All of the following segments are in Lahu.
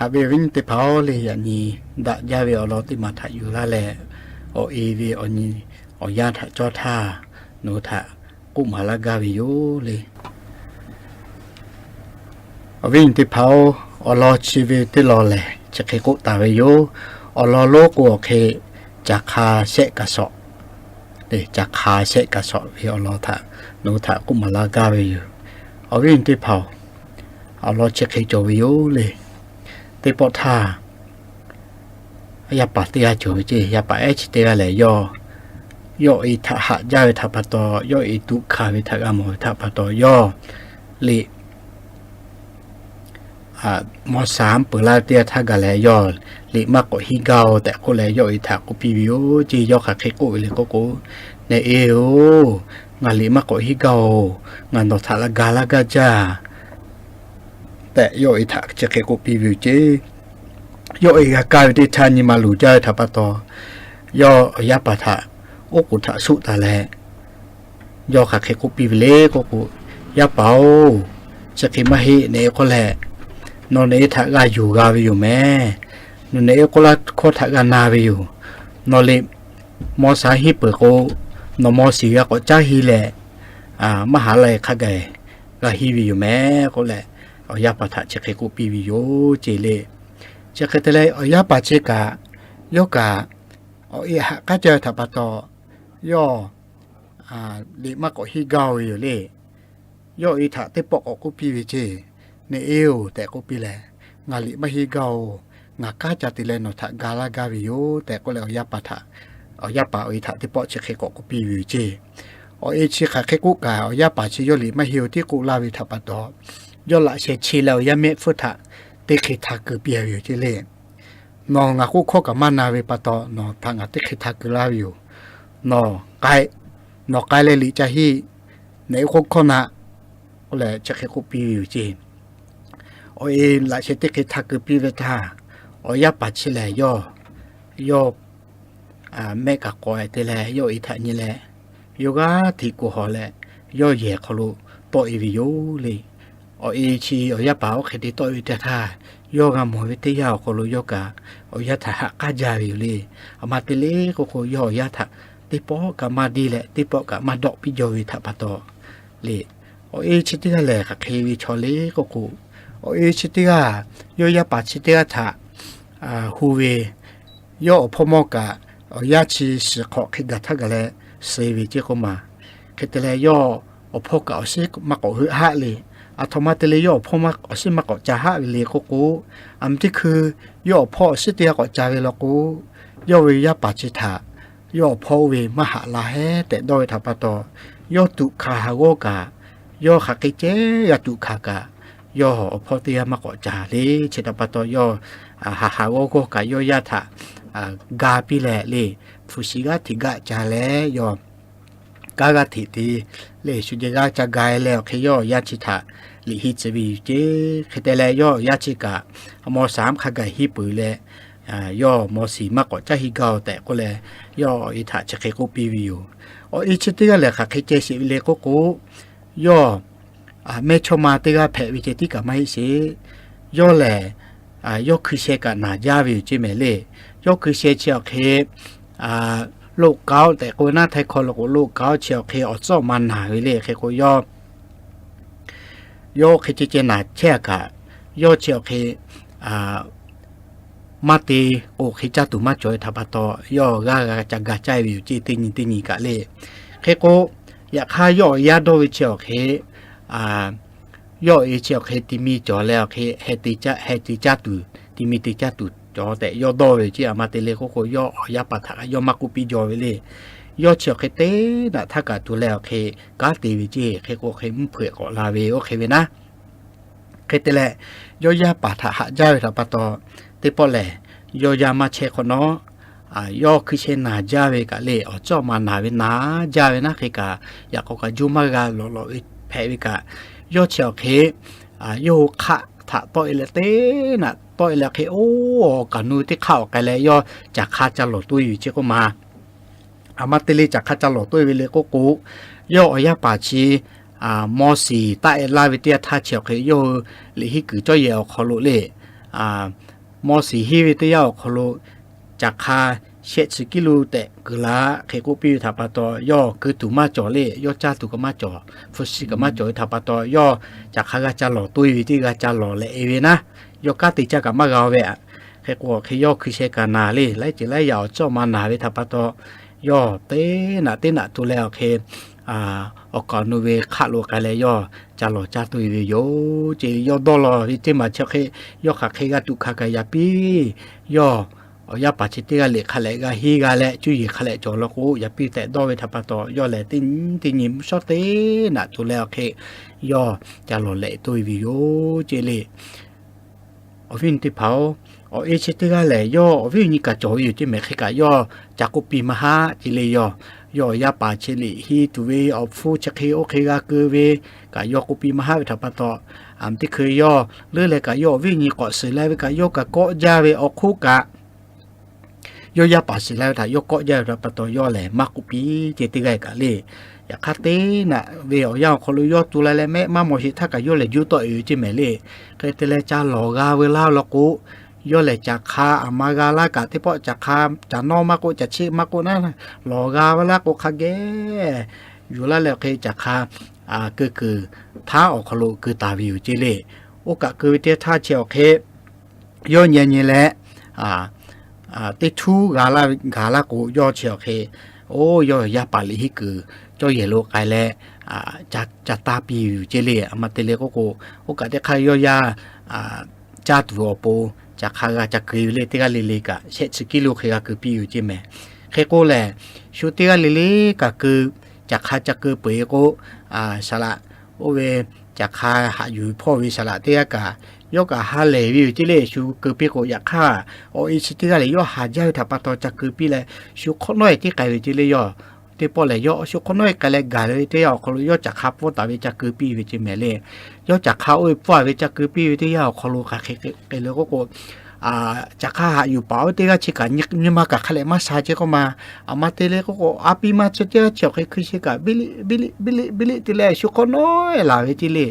Haꞈ ve awˬ viˉ nyi teˇ hpaˍ-oˬ le, yaꞈ nyi daꞈ jaˇ ve awˬ lawn teˇ maˬ htaꞈ yuˬ laˇ leh, awˬ e ve awˬ nyi awˬ yanˇ htaꞈ cawˇ htaˇ, nawˬ hui htaꞈ k'oˆ maˍ laˇ gaˇ ve yoˬ le. Awˬ viˉ nyi teˇ hpaˍ-oˬ, awˬ lawn chi ve teˇ lawn lehˬ chi hk'e k'oˆ taˍ ve yoˬ. Awˬ lawn lonˉ k'o awˬ hk'e, caˬ hk'a shehˆ kaꞈ shawˍ, caˬ hk'a shehˆ kaꞈ shawˍ ve awˬ lawn htaꞈ nawˬ hui htaꞈ k'oˆ maˍ laˇ gaˇ ve yoˬ. Awˬ viˉ nyi teˇ hpaˍ-oˬ, awˬ lawn chi hk'e cawˬ ve yoˬ le. Teˇ pawˆ htaˇ, yaˇ paˍ teˇ g'aˇ cawˬ ve ceˇ. Yaˇ paˍ ehˉ chi teˇ g'aˇ lehˬ, yawˇ, yawˇ awˬ e htaꞈ haꞈ jaˇ ve htaꞈ pa taw, yawˇ awˬ e tuꞈ hkanˍ ve htaꞈ g'a mawˬ ve htaꞈ pa taw, yawˇ liꞈ mawˇ shaˍ peuˬ laˇ ve teˇ yanˇ htaˇ gaˬ leh, yawˇ liꞈ maˇ k'awꞈ henˇ gaˇ-oˬ tehꞈ k'oˆ leh, yawˇ awˬ e htaꞈ k'oˆ piˇ ve yoˬ ceˇ. Yawˇ hk'aˬ hk'e k'oˆ ve le k'oˆ k'o, Neh e-oˬ, ngaˬ liꞈ maˇ k'awꞈ henˇ gaˇ-oˬ, ngaˬ nawˬ htaꞈ la ga laˇ gaˇ jaˇ tehꞈ, yawˇ awˬ e htaꞈ chi hk'e k'oˆ piˇ ve yoˬ ceˇ. Yawˇ awˬ e g'a kaˇ ve teˇ htaˇ nyi ma luˬ jaˇ ve htaꞈ pa taw, yawˇ awˬ yaˇ paˍ htaꞈ oˉ k'oˍ htaꞈ suˆ taˍ leh, yawˇ hk'aˬ hk'e k'oˆ piˇ ve le k'oˆ k'o, Yaˇ paˍ-oˬ, chi hk'e maˇ heˆ. Neh e k'oˆ leh, nawˬ neh e htaꞈ g'a yuˬ g'a ve yoˬ mehˍ. Nawˬ neh e k'oˆ laˇ hkawˇ htaꞈ g'a na ve yoˬ. Nawˬ liꞈ mawˇ shaˍ henˇ peuˬ k'o, nawˬ mawˇ shiˍ g'a k'awꞈ caˉ henˇ leh, maˇ haˍ la e hk'a gaˬ g'a henˇ ve yoˬ mehˍ k'oˆ leh, awˬ yaˇ paˍ htaꞈ chi hk'e k'oˆ piˇ ve yoˬ ceˇ le. Chi hk'e te leh, awˬ yaˇ paˍ chi kaꞈ, yawˇ kaꞈ awˬ e haꞈ k'aˉ jaˇ ve htaꞈ pa taw, yawˇ liꞈ maˇ k'awꞈ henˇ gaˇ ve yoˬ le. Yawˇ awˬ e htaꞈ teˇ pawˆ k'awꞈ k'oˆ piˇ ve ceˇ. Neh e-oˬ tehꞈ k'oˆ piˇ leh, Ngaˬ liꞈ maˇ henˇ gaˇ-oˬ. Ngaˬ kanˉ ca te leh nawˬ htaꞈ ga laˇ gaˇ ve yoˬ tehꞈ k'oˆ leh, awˬ yaˇ paˍ htaꞈ, awˬ yaˇ paˍ awˬ e htaꞈ teˇ pawˆ chi hk'e k'awꞈ k'oˆ piˇ ve yoˬ ceˇ. Awˬ e chi hk'aˬ hk'e k'oˆ kaꞈ, awˬ yaˇ paˍ chi yawˇ liꞈ maˇ henˇ-oˬ tiˉ k'oˆ laˇ ve htaꞈ pa taw, yawˇ laꞈ sheh che leh awˬ yaˇ mehˆ hpfuhˇ htaꞈ teˇ hk'e htaꞈ keu piˇ ve yoˬ ceˇ le. Nawˬ ngaˬ k'oˆ hkawˇ kaꞈ maˇ na ve pa taw, nawˬ htaꞈ ngaˬ teˇ hk'e htaꞈ keu laˇ ve yoˬ. Nawˬ k'ai, nawˬ k'ai leh liꞈ ca henˇ, neh e k'oˆ hkawˇ na k'oˆ leh chi hk'e k'oˆ piˇ ve yoˬ ceˇ. Awˬ e laꞈ sheh teˇ hk'e htaꞈ keu piˇ ve htaˇ, awˬ yaˇ paˍ chi lehˬ yawˇ, yawˇ mehˆ kaꞈ k'awꞈ te leh yawˇ awˬ e htaꞈ nyi leh, yawˇ g'aˇ hteꞈ kuˬ hawˬ leh, yawˇ yehˬ hk'aw lo tawˆ e ve yoˬ le. Awˬ e chi awˬ yaˇ paˍ oˇ hk'e te tawˆ e ve teˇ htaˇ, yawˇ g'a mawˬ ve teˇ yanˇ awˬ hk'aw lo yawˇ kaꞈ awˬ yaˇ htaꞈ haꞈ k'aˉ jaˇ ve yoˬ le. Aˬ ma te le k'oˆ k'o, yawˇ awˬ yaˇ htaꞈ teˇ pawˆ kaꞈ maˇ deˇ leh teˇ pawˆ kaꞈ maˇ dawˆ piˇ jaw ve htaꞈ pa taw le. Awˬ e chi teˇ g'aˇ lehˬ hk'aˬ hk'e ve chaw le k'oˆ k'o, awˬ e chi teˇ g'aˇ, yawˇ yaˇ paˍ chi teˇ g'aˇ htaꞈ hu ve, yawˇ awˬ hpawˇ mawˇ kaꞈ awˬ yaˇ chi shiˍ hk'awꞈ hk'e gaˬ htaˇ gaˬ leh suh ve ceˇ k'oˆ ma. Hk'e te leh yawˇ awˬ hpawˇ kaꞈ awˬ shinˉ maˇ k'awꞈ heuˆ haˆ le. Aˬ htoꞈ ma te le yawˇ awˬ hpawˇ awˬ shinˉ maˇ k'awꞈ ca haˆ ve le k'oˆ k'o, aˬ miˍ teˇ hkui yawˇ awˬ hpawˇ awˬ shinˉ teˇ g'aˇ k'awꞈ ca ve law k'o, yawˇ ve yaˇ paˍ chi htaꞈ yawˇ awˬ hpawˇ oˇ ve maˇ haꞈ la hehˉ tehꞈ dawˇ ve htaꞈ pa taw, yawˇ tuꞈ hkanˍ haˍ g'awˇ kaꞈ, yawˇ hk'aˬ hk'e ceh g'a tuꞈ hkanˍ kaꞈ, yawˇ awˬ hpawˇ teˇ g'aˇ maˇ k'awꞈ ca le. Chi htaꞈ pa taw yawˇ haꞈ haˍ g'awˇ g'awˇ kaꞈ yawˇ yaˇ htaꞈ ga piˇ leh le, hpu shi g'aˇ hteꞈ gaˆ ca leh yawˇ kanˉ g'aˇ hteꞈ te le, shu jeh g'aˇ ca ga leh awˬ hk'e yawˇ awˬ yaˇ chi htaꞈ liꞈ henˇ tcuh ve yoˬ ceˇ. Hk'e te leh yawˇ awˬ yaˇ chi kaꞈ mawˇ shaˍ hk'a gaˬ henˇ peuˬ leh, yawˇ mawˇ shiˍ maˇ k'awꞈ caˉ henˇ gaˇ-oˬ tehꞈ k'oˆ leh, yawˇ awˬ e htaꞈ chi hk'e k'oˆ piˇ ve yoˬ. Awˬ e chi teˇ g'aˇ lehˬ hk'aˬ hk'e ceh sheˍ ve le k'oˆ k'o, yawˇ mehˇchawˇma teˇ g'aˇ hpehꞈ ve ceh tiˉ kaꞈ maˇ heˆ sheˍ. Yawˇ lehˬ, yawˇ hkui sheh kaꞈ naˬ jaˇ ve yoˬ ceˇ mehˍ le. Yawˇ hkui sheh chi awˬ hk'e loˆ kaoˉ tehꞈ k'oˆ ve naˉ, Htaiˇ hkawˇ lo k'o loˆ kaoˉ chi awˬ hk'e awˬ tcuhˉ awˬ ma naˬ ve le. Hk'e k'o yawˇ, yawˇ hk'e ceh ceh naˬ chehˇ a kaꞈ, yawˇ chi awˬ hk'e maˇ te k'o hk'e caˇ tuˬ maˇ cawˬ ve htaꞈ pa taw, yawˇ g'aˇ g'a ca ga caˇ ve yoˬ ceˇ, teˇ nyi teˇ nyi kaꞈ le. Hk'e k'o, yaꞈ hk'aˇ yawˇ awˬ yaˇ dawˇ ve chi awˬ hk'e yawˇ awˬ e chi awˬ hk'e ti mi cawˬ leh awˬ hk'e heh te caˇ tuˬ, ti mi te caˇ tuˬ cawˬ tehꞈ yawˇ dawˇ ve yoˬ ceˇ. Aˬ ma te le k'oˆ k'o, yawˇ awˬ yaˇ paˍ htaꞈ kaꞈ yawˇ maˇ k'oˆ piˇ jaw ve le. Yawˇ chi awˬ hk'e teˇ naꞈ htaˇ kaꞈ tuˬ leh awˬ hk'e kanˉ te ve ceˇ. Hk'e k'o hk'e mvuhˇ hpeuꞈ k'awꞈ la ve oˇ hk'e ve naˉ. Hk'e te leh, yawˇ yaˇ paˍ htaꞈ haꞈ jaˇ ve htaꞈ pa taw, teˇ pawˆ lehˬ, yawˇ yaˇ maˇ chehˇ hk'awꞈ nawˉ, yawˇ hkui sheh naˬ jaˇ ve kaꞈ le, awˬ tcuhˉ awˬ ma naˬ ve naˬ jaˇ ve naˉ hk'e kaꞈ, yaꞈ k'aw kaꞈ juˇ maˇ g'a lawꞈ lawꞈ ve hpehꞈ ve kaꞈ, yawˇ chi awˬ hk'e yawˇ hui hk'aˆ htaꞈ tawˆ e leh teˇ naꞈ tawˆ e leh hk'e oˇ awˬ kaˍ nu teˇ hk'aˆ awˬ k'ai leh yawˇ caˬ hk'a ca lawˬ toˇ ve yoˬ ceˇ k'oˆ ma. Aˬ ma te le caˬ hk'a ca lawˬ toˇ ve le k'oˆ k'o, yawˇ awˬ yaˇ paˍ chi mawˇ shiˍ taˆ e laˇ ve teˇ yanˇ htaˇ chi awˬ hk'e yawˇ hui liꞈ henˇ kuiˬ cawˇ yehˬ awˬ hk'aw lo le, Mawˇ shiˍ henˇ ve teˇ yanˇ awˬ hk'aw lo caˬ hk'a shehˆ chi kiˇ lo tehꞈ kuiˬ la hk'e k'oˆ piˇ ve htaꞈ pa taw, yawˇ keu tuˬ maˇ cawˬ le, yawˇ caˇ tuˬ kaꞈ maˇ cawˬ, hpu shi kaꞈ maˇ cawˬ ve htaꞈ pa taw, yawˇ caˬ hk'a g'a ca lawˬ toˇ e ve teˇ g'a ca lawˬ leh e ve naˉ, yawˇ kanˉ te caˇ kaꞈ maˇ g'a ve aꞈ. Hk'e k'o hk'e yawˇ hkui sheh kaꞈ naˬ le, laiˉ ceuˬ laiˉ yaꞈ awˬ cawˇ ma naˬ ve htaꞈ pa taw, yawˇ teˇ naꞈ teˇ naꞈ tu leh awˬ hk'e awˬ kaˍ awˬ nu ve hk'aˆ lo k'ai leh yawˇ ca lawˬ caˇ toˇ e ve yoˬ. Ceˇ yawˇ dawˇ law ve teˇ maˬ chi hk'e, yawˇ hk'aˬ hk'e g'a tuꞈ hkanˍ kaꞈ yaꞈ piˇ, yawˇ awˬ yaˇ paˍ chi teˇ g'aˇ lehˬ hk'a lehꞈ g'a henˇ g'a leh cuˇ yiˍ hk'a lehꞈ cawˬ law k'o, yaꞈ piˇ tehꞈ dawˇ ve htaꞈ pa taw, yawˇ lehˬ teˇ nyi teˇ nyi mvuhˇ shawˉ teˇ naꞈ tu leh awˬ hk'e yawˇ ca lawˬ lehꞈ toˇ e ve yoˬ ceˇ le. Awˬ viˉ awˬ nyi teˇ hpaˍ-oˬ, awˬ e chi teˇ g'aˇ lehˬ yawˇ awˬ viˉ awˬ nyi kaꞈ cawˬ ve yoˬ ceˇ mehˍ, hk'e kaꞈ yawˇ ca k'oˆ piˇ maˇ haˆ ceˇ le. Yawˇ, yawˇ awˬ yaˇ paˍ chi liꞈ henˇ tuˬ ve awˬ hpfuhˇ chi hk'e oˇ hk'e g'a keu ve kaꞈ yawˇ k'oˆ piˇ maˇ haˆ ve htaꞈ pa taw, teˇ hkui yawˇ leuˉ leh kaꞈ yawˇ awˬ viˉ awˬ nyi k'awꞈ suhˍ la ve kaꞈ yawˇ kaꞈ kawˆ jaˇ ve awˬ hk'oˆ kaꞈ, yawˇ yaˇ paˍ suhˍ la ve htaꞈ yawˇ kawˆ jaˇ ve htaꞈ pa taw yawˇ lehˬ maˇ k'oˆ piˇ ceˇ teˇ g'aˇ kaꞈ le. Yaꞈ hk'aˇ teˇ naꞈ ve awˬ yanˇ awˬ hk'aw lo yawˇ tu la leh mehˆ maˇ maw sheˍ htaˇ kaꞈ yawˇ lehˬ juˇ tawˆ e ve ceˇ mehˍ le. Hk'e te leh ca lawˬ g'a ve laˇ law k'o, yawˇ lehˬ caˬ hk'a aˬ ma g'a laˇ kaꞈ teˇ pawˆ caˬ hk'a caˬ nawˇ maˇ k'oˆ, caˬ cheˆ maˇ k'oˆ naˉ, lawˬ g'a ve laˇ k'o hk'a geh yuˬ laˇ leh awˬ hk'e caˬ hk'a keu kuiˬ htaˇ awˬ hk'aw lo keu taˍ ve yoˬ ceˇ le. Oˇ kaꞈ keu ve teˇ htaˇ chi awˬ hk'e yawˇ nyi nyi leh teˇ htuˉ g'a laˇ gaˬ laˇ k'o, yawˇ chi awˬ hk'e, oˇ yawˇ yaˇ paˍ liꞈ henˇ kuiˬ cawˇ yehˬ lo k'ai leh ca taˇ piˇ ve yoˬ ceˇ le. Aˬ ma te le k'oˆ k'o, oˇ kaꞈ teˇ hk'aˇ yawˇ yaˇ caˇ tuˬ awˬ pon caˬ hk'a g'a ca keu ve le, teˇ g'aˇ le le kaꞈ shehˆ chi kiˇ lo hk'e g'a keu piˇ yoˬ ceˇ mehˍ. Hk'e k'oˆ lehˬ, shu teˇ g'aˇ le le kaꞈ keu, caˬ hk'a ca keu peuˬ e k'o, saˍ laꞈ oˇ ve caˬ hk'a haꞈ yuˬ hpawˇ ve saˍ laꞈ teˇ g'aˇ kaꞈ yawˇ kaꞈ ha lehˬ ve yoˬ ceˇ le. Shu keu piˇ k'o, yaꞈ hk'aˇ awˬ e chi teˇ g'aˇ lehˬ yawˇ haˍ jaˇ ve htaꞈ pa taw ca keu piˇ leh, shu hk'awꞈ nawˉ e tiˉ k'ai ve ceˇ le. Yawˇ teˇ pawˆ lehˬ yawˇ shu hk'awꞈ nawˉ e k'ai leh gaˬ ve teˇ yanˇ awˬ hk'aw lo yawˇ caˬ hk'a pfuhˇ taˍ ve ca keu piˇ ve ceˇ mehˍ le. Yawˇ caˬ hk'a oˇ ve pfuhˇ a ve ca keu piˇ ve teˇ yanˇ awˬ hk'aw lo hk'aˬ hk'e k'ai le k'oˆ k'o, caˬ hk'a haꞈ yuˬ paˍ oˇ teˇ g'aˇ chi kaꞈ nyi ma kaꞈ hk'a lehꞈ maˇ sha ceˇ k'oˆ ma. Aˬ ma te le k'oˆ k'o, a piˇ ma chi teˇ g'aˇ chi awˬ hk'e hkui sheh kaꞈ biˇ liˆ biˇ liˆ biˇ liˆ biˇ liˆ te leh shu hk'awꞈ nawˉ e laˬ ve ceˇ le.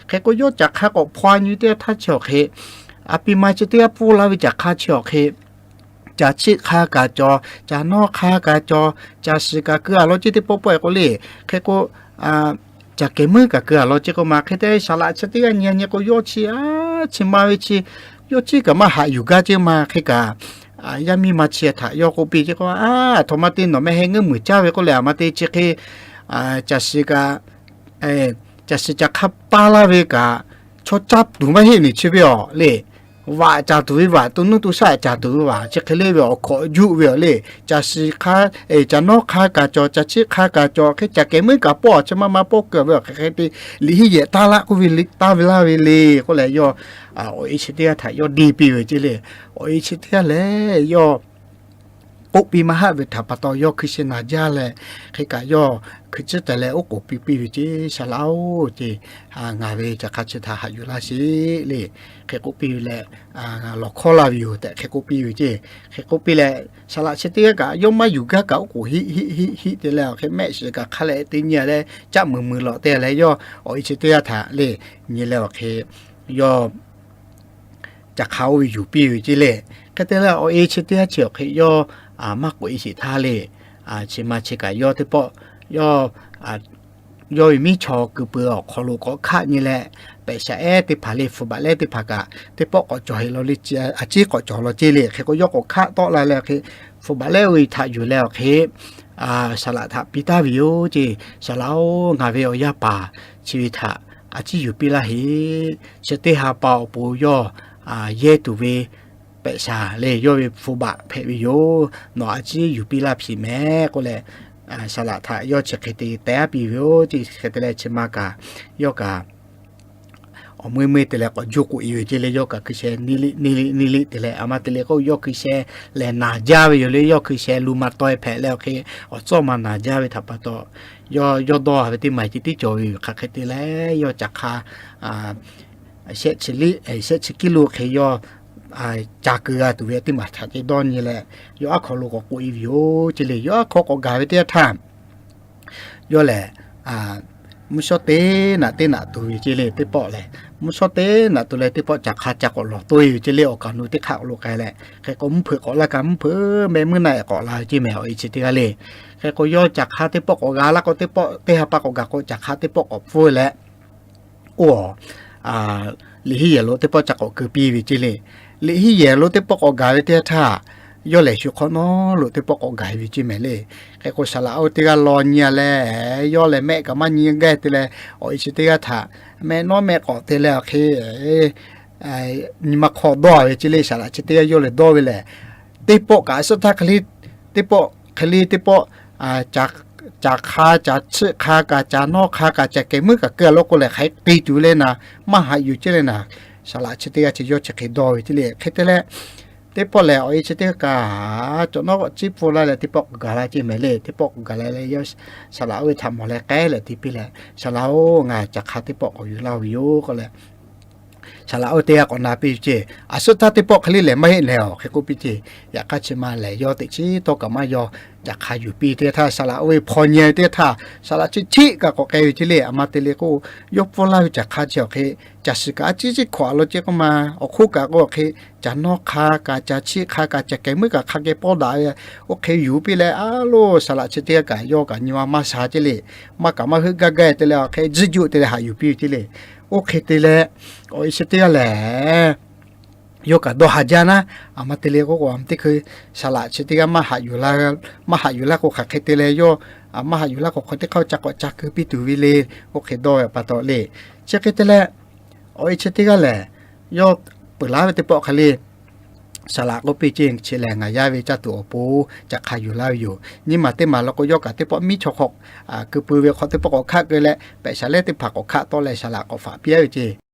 Hk'e k'o yawˇ caˬ hk'a k'awꞈ hpaw nyi teˇ g'aˇ htaˇ chi awˬ hk'e, a piˇ ma chi teˇ g'aˇ pfuhˇ la ve caˬ hk'a chi awˬ hk'e, caˬ cheˆ hk'a kaꞈ cawˬ, caˬ nawˇ hk'a kaꞈ cawˬ, caˬ shiˍ kaꞈ keu a law ceˇ teˇ pawˆ pawˆ e k'o le. Hk'e k'o, caˬ kehˬ meuˉ kaꞈ keu a law ceˇ k'oˆ ma. Hk'e te saˍ laꞈ chi teˇ g'aˇ nyi nyi k'o, yawˇ chi a chi ma ve chi, yawˇ chi kaꞈ maˇ haꞈ yuˬ gaˇ ceˇ ma. Hk'e kaꞈ yaˇ miˇ ma chi htaꞈ yawˇ k'oˆ piˇ ceˇ k'o, a htoꞈ ma te nawˬ meh heh ngeuˇ muiˬ caˇ ve k'oˆ leh, aˬ ma te chi hk'e caˬ shiˍ kaꞈ, caˬ shiˍ caˬ hk'a paˇ laˇ ve kaꞈ, chaw caˇ tuˬ maˇ heˆ nyi chi ve awˬ le. Vaꞈ caˍ tuˬ ve vaꞈ, to nuˇ to shaˆ caˍ tuˬ ve vaꞈ, chi hk'e le ve awˬ hkawꞈ juˆ ve awˬ le. Caˬ shiˍ hk'a, caˬ nawˉ hk'a kaꞈ cawˬ, caˬ cheˆ hk'a kaꞈ cawˬ, hk'e caˬ kehˬ meuˉ kaꞈ pawˆ chi maˇ maˇ pawˆ keu ve awˬ hk'e hk'e te, liꞈ henˇ yehˬ taˇ laˇ k'oˆ ve, taˇ ve laˇ ve le k'oˆ leh yawˇ awˬ e chi teˇ g'aˇ htaꞈ yawˇ deˇ piˇ ve ceˇ le. Awˬ e chi teˇ g'aˇ lehˬ yawˇ k'oˆ piˇ maˇ haˆ ve htaꞈ pa taw yawˇ hkui sheh naˬ jaˇ leh, hk'e kaꞈ yawˇ hkui tcuhˉ teh leh oˉ k'oˍ piˇ piˇ ve ceˇ, Saˍ laꞈ-oˬ ceˇ, ngaˬ ve caˬ hk'a chi htaꞈ haꞈ yuˬ laˇ sheˍ le. Hk'e k'oˆ piˇ ve leh, lawˬ hkawˇ laˇ ve yoˬ tehꞈ hk'e k'oˆ piˇ ve ceˇ. Hk'e k'oˆ piˇ leh, saˍ laꞈ chi teˇ g'aˇ kaꞈ yawˇ maˇ yuˬ gaˇ kaꞈ oˉ k'oˍ hiˆ hiˆ hiˆ hiˆ te leh, awˬ hk'e mehˆ shiˍ kaꞈ hk'a leh te nyi leh caˆ muiˬ muiˬ lawꞈ te leh, yawˇ awˬ e chi teˇ g'aˇ htaꞈ le nyi leh awˬ hk'e yawˇ caˬ hk'a oˇ ve yuˬ piˇ ve ceˇ le. Hk'e te leh awˬ e chi teˇ g'aˇ chi awˬ hk'e yawˇ maˇ k'oꞈ e sheˍ htaˇ le, chi ma chi kaꞈ yawˇ teˇ pawˆ yawˇ yawˇ ve miˉ chaw keu peuˬ awˬ hk'aw lo k'awꞈ hkaˆ nyi leh, pehꞈ shaˍ ehˉ teˇ hpaˍ le, hpu baꞈ lehˉ teˇ hpaˍ kaꞈ teˇ pawˆ k'awꞈ cawˬ heˍ law le, a ciˉ k'awꞈ cawˬ law ceˇ le. Hk'e k'o yawˇ k'awꞈ hkaˆ tawˆ la leh awˬ hk'e, phu baꞈ lehˉ oˇ ve htaꞈ yuˬ leh awˬ hk'e, saˍ laꞈ htaꞈ piˇ taˍ ve yoˬ ceˇ. Saˍ laꞈ-oˬ, ngaˬ ve awˬ yaˇ paˍ chi ve htaꞈ a ciˉ yuˬ piˇ laˇ heˍ. Chi teˇ ha pa awˬ pon yawˇ yehˇ tuˬ ve pehꞈ shaˍ le, yawˇ ve phu baꞈ hpehꞈ ve yoˬ. Nawˬ a ciˉ yuˬ piˇ laˇ hpiꞈ mehˍ k'oˆ leh, saˍ laꞈ htaꞈ yawˇ chi hk'e te teh aˉ piˇ ve yoˬ ceˇ. Hk'e te leh chi ma kaꞈ yawˇ kaꞈ awˬ meuˇ meuˇ te leh k'awꞈ juˇ k'oꞈ e ve ceˇ le. Yawˇ kaꞈ hkui sheh niˇ liˆ niˇ liˆ niˇ liˆ te leh, aˬ ma te le k'o yawˇ hkui sheh lehˬ naˬ jaˇ ve yoˬ le. Yawˇ hkui sheh lu ma taw e hpehꞈ leh awˬ hk'e awˬ tcuhˉ ma naˬ jaˇ ve htaꞈ pa taw, yawˇ yawˇ dawˇ ve teˇ maˬ e ceˇ tiˉ cawˬ ve yoˬ. Hk'aˬ hk'e te leh yawˇ caˬ hk'a shehˆ chi liˆ shehˆ chi kiˇ lo hk'e yawˇ ca keu g'a tuˬ ve teˇ maˬ htaꞈ ceˇ dawˇ nyi leh, yawˇ aˉ hk'aw lo k'awꞈ k'oꞈ e ve yoˬ ceˇ le. Yawˇ aˉ hk'aw k'awꞈ gaˬ ve teˇ yanˇ htaˇ, yawˇ lehˬ mvuhˇ shawˉ teˇ naꞈ teˇ naꞈ tuˬ ve ceˇ le teˇ pawˆ lehˬ. Mvuhˇ shawˉ teˇ naꞈ tuˬ leh teˇ pawˆ caˬ hk'a ca k'awꞈ lawˬ toˇ ve ceˇ le awˬ kaˍ nu teˇ hk'aˆ lo k'ai leh. Hk'e k'o mvuhˇ hpeuꞈ k'awꞈ laˇ kaꞈ mvuhˇ hpeuꞈ meh meuˇ naˆ e k'awꞈ la ve ceˇ mehˍ awˬ e chi teˇ g'aˇ le. Hk'e k'o yawˇ caˬ hk'a teˇ pawˆ k'awꞈ g'a laˇ k'o teˇ pawˆ teˇ ha pa k'awꞈ gaˬ k'o caˬ hk'a teˇ pawˆ k'awꞈ pfuhˇ leh, oˇ, liꞈ henˇ yehˬ lo teˇ pawˆ ca k'awꞈ keu piˇ ve ceˇ le. Liꞈ henˇ yehˬ lo teˇ pawˆ k'awꞈ gaˬ ve teˇ htaˇ, yawˇ lehˬ shu hk'awꞈ nawˉ lo teˇ pawˆ k'awꞈ gaˬ ve ceˇ mehˍ le. Hk'e k'o saˍ laꞈ oˇ teˇ g'aˇ law nyi a leh, yawˇ lehˬ mehˆ kaꞈ maˇ nyi gaˇ te leh, awˬ e chi teˇ g'aˇ htaꞈ mehˆ nawˉ mehˆ k'awꞈ te leh awˬ hk'e nyi ma hk'aw dawˇ ve ceˇ le. Saˍ laꞈ chi teˇ g'aˇ yawˇ lehˬ dawˇ ve lehˬ, teˇ pawˆ kaꞈ a suhˉ htaˇ hk'e le, teˇ pawˆ hk'e le teˇ pawˆ, caˬ hk'a caˬ chiˆ hk'a kaꞈ caˬ nawˇ hk'a kaꞈ caˬ kehˬ meuˇ kaꞈ keu a lo k'o lehˬ hk'aˬ hk'e te tuˬ le naˍ, maˇ haꞈ yuˬ ceˇ le naˍ. Saˍ laꞈ chi teˇ g'aˇ chi yawˇ chi hk'e dawˇ ve ceˇ le. Hk'e te leh, teˇ pawˆ lehˬ awˬ e chi teˇ g'aˇ kaꞈ cawˬ nawˉ k'awꞈ ciˉ pfuhˇ laˇ leh teˇ pawˆ k'awꞈ gaˬ la ceˇ mehˍ le. Teˇ pawˆ k'awꞈ gaˬ la leh yawˇ saˍ laꞈ oˇ ve htaꞈ mawˬ leh k'ehˉ leh te piˇ leh, Saˍ laꞈ oˇ, ngaˬ caˬ hk'a teˇ pawˆ k'awꞈ yuˬ laˇ ve yoˬ k'oˆ leh, saˍ laꞈ oˇ teˇ g'aˇ k'awꞈ na piˇ ve ceˇ. A suhˉ htaˇ teˇ pawˆ hk'e le lehˬ maˇ heˆ lehˬ awˬ hk'e k'oˆ piˇ ceˇ. Yaꞈ hk'aˇ chi ma lehˬ yawˇ teꞈ chiˉ tawˇ kaꞈ maˇ yaw, caˬ hk'a yuˬ piˇ teˇ htaˇ saˍ laꞈ oˇ ve hpaw nyi teˇ htaˇ, saˍ laꞈ chi chiˆ kaꞈ k'awꞈ k'ai ve ceˇ le. A ma te le k'o, yawˇ pfuhˇ laˇ ve caˬ hk'a chi awˬ hk'e, caˬ shiˍ kaꞈ a ciˉ ciˉ hkawꞈ a lo ceˇ k'oˆ ma, awˬ hk'oˆ kaꞈ k'o awˬ hk'e, caˬ nawˇ hk'a kaꞈ caˬ chiˆ hk'a kaꞈ caˬ kehˬ meuˇ kaꞈ hk'a geh pawˇ daꞈ ve, oˇ hk'e yuˬ piˇ leh a loˬ saˍ laꞈ chi teˇ g'aˇ kaꞈ yawˇ kaꞈ nyi ma maˇ sha ceˇ le. Maˇ kaꞈ maˇ heuˆ gaˇ gaˇ te leh awˬ hk'e tzuhˇ juˆ te leh haꞈ yuˬ piˇ ve ceˇ le. Oˇ hk'e te leh, awˬ e chi teˇ g'aˇ lehˬ yawˇ kaꞈ dawˇ haˍ jaˇ naˉ. A ma te le k'o k'o a ma teˇ hkui saˍ laꞈ chi teˇ g'aˇ maˇ haꞈ yuˬ laˇ, maˇ haꞈ yuˬ laˇ k'o hk'aˬ hk'e te leh yawˇ maˇ haꞈ yuˬ laˇ k'o hk'aˬ teˇ hk'aˇ ca k'awꞈ ca keu piˇ tuˬ ve le. Oˇ hk'e dawˇ ve pa taw le. Chi hk'e te leh, awˬ e chi teˇ g'aˇ lehˬ yawˇ peuˬ laˇ ve teˇ pawˆ hk'e le, saˍ laꞈ k'oˆ piˇ ceˇ, chi lehˬ ngaˬ yaˇ ve caˇ tuˬ awˬ pon caˬ hk'a yuˬ laˇ ve yoˬ. Nyi ma teˇ maˬ lo k'o yawˇ kaꞈ teˇ pawˆ miˉ chaw hk'aw keu pui ve hk'aw teˇ pawˆ k'awꞈ hkaˆ keu leh pehꞈ shaˍ lehˉ teˇ hpaˍ k'awꞈ hkaˆ tawˆ leh saˍ laꞈ k'awꞈ faꞈ piˇ a ve ceˇ.